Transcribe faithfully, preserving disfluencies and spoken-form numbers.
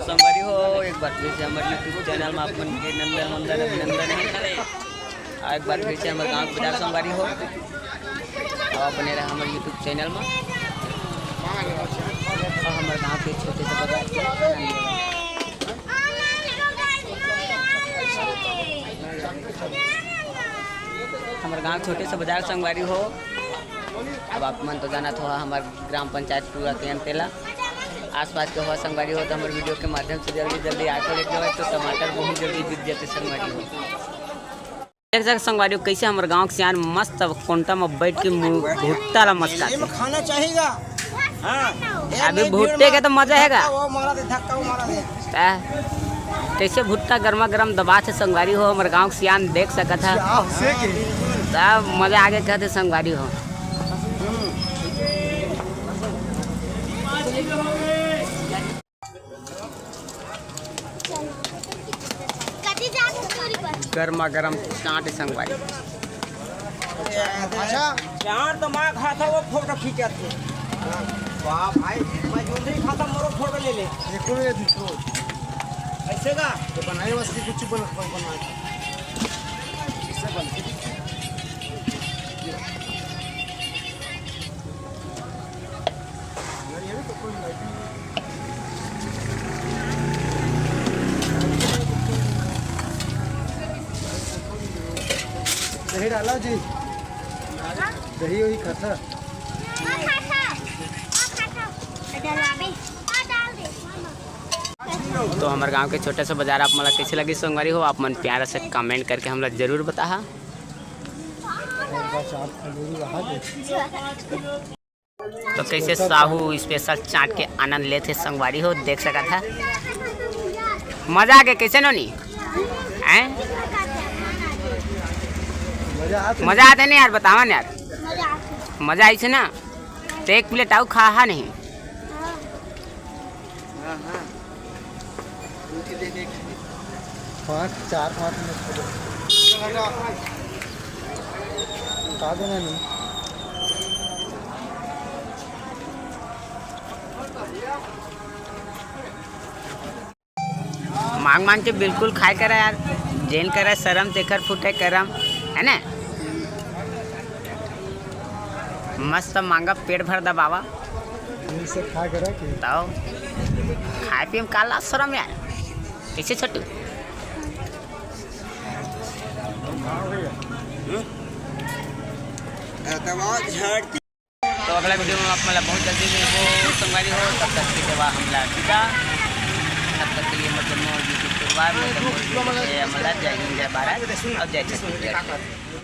संगवारी हो, एक बार फिर से हमर YouTube चैनल में आप मन के नंदन वंदन अभिनंदन है। और एक बार फिर से हमर गांव के बाजार संगवारी हो, और आप बने रहा हमर YouTube चैनल में। और हमर गांव के छोटे से बाजार के हमर गांव छोटे से बाजार संगवारी हो। अब आप मन तो जानत हो हमर ग्राम पंचायत टूरा के अंतेला आसपास के हो संगवारी हो, तो हमर वीडियो के माध्यम से जल्दी जल्दी आके लेके जावे तो टमाटर बहुत जल्दी बिक जाते संगवारी हो। देख सक संगवारी हो, कैसे हमर गांव के सियान मस्त कोंटा में बैठ के मु-, भुट्टा ला मस्काथे। खाना चाहेगा। हाँ। अभी भुट्टे के तो मजा है गा। धक्का वो मारा दे, धक्का वो मारा दे। ता, कैसे भुट्टा गर्मा गर्म दबाथे संगवारी हो, हमर गांव के सियान देख सकत हा। क्या से के? ता मजा आगे कहते संगवारी हो। गर्मा गर्म चाट संगवारी। अच्छा, चाट तो माँ खाता वो फोटो खींचत हे। वाह भाई, मैं जो नहीं खाता मोरो फोटो ले ले। देखो ये देखो। ऐसे का? तो बनाए बस की कुछ बना, बना। इससे बन। दही डाला जी, दही वही खाता। तो हमर गांव के छोटा सा बाजार आप मन ला कैसे लगी संगवारी हो, आप मन प्यारा से कमेंट करके हमला जरूर बताहा। तो कैसे साहू स्पेशल चाट के आनंद लेथे संगवारी हो, देख सकत हा। मजा आगे कैसे नोनी? हैं? मजा आते नहीं यार, बतावा ना यार। मजा आइसे ना, तो एक प्लेट आऊ खा हा नहीं। पाँच, चार, पाँच मिनट। उठा देना नहीं। मांग मांग के बिल्कुल खाए करा यार, जेन करा शरम तेकर फूटे करम, है ना? मस्त मांगा, पेट भर दबावा। इनसे खा करा कि? तो खाए पिए में काला शरम यार, कैसे छोटू? तो अगला वीडियो में आप मतलब बहुत जल्दी मिलबो संगवारी हो, तब तक के देवा हमला विदा। तब तक के लिए मतलब मोर YouTube परिवार, मतलब मोर YouTube के हमला जय हिंद, जय भारत और जय छत्तीसगढ़।